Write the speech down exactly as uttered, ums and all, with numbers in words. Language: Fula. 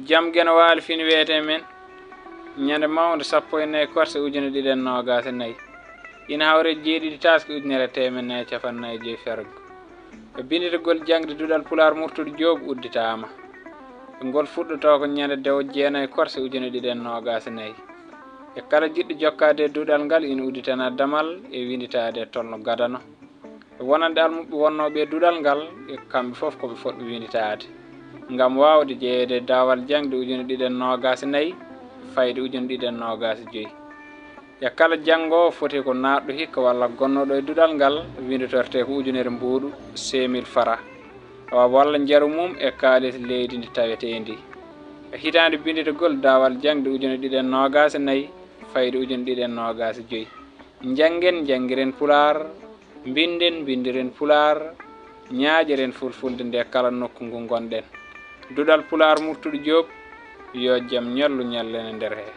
Jam Geno Waali fini wiyetee men, ñande mawnde sappo e nayi korse ujune ɗiɗi e noogaas e nayi, ina hawri e jeeɗiɗi taaske ujunere e teemedde nayi e capanɗe nayi e joy fergo. E binnditgol jaŋde duɗal Pulaar Murtuɗo Joob udditaama. E ngol fuɗɗotoo ko ñande dewo jeenayi korse ujune ɗiɗi e noogaas e nayi. E kala jiɗɗo jokkaade e duɗal ngal ina udditana damal e winnditaade e tolno gadano. E wonande almuɓɓe wonnooɓe e duɗal ngal, e kamɓe fof ko ɓe fotɓe winnditaade ngam waawde jeyeede e daawal jaŋde ujune ɗiɗi e noogaas e nayi, fayde ujune ɗiɗi e noogaas e joy. E kala janngoowo foti ko naatɗo hikka walla gonnooɗo e duɗal ngal, winnditortee ko ujunere mbuuɗu, cinq mille fara, awa walla njaru mum e kaalis leydi ndi tawetee ndi. E hitaande binnditgol daawal jaŋde ujune ɗiɗi e noogaas e nayi, fayde ujune ɗiɗi e noogaas e joy. Njanngen, njanngiren Pulaar, mbinden, mbindiren Pulaar, ñaaƴiren Fulfulde nde kala nokku ngu ngonɗen. Duɗal Pulaar Murtuɗo Joob, yo jam ñallu ñallen e nder hee.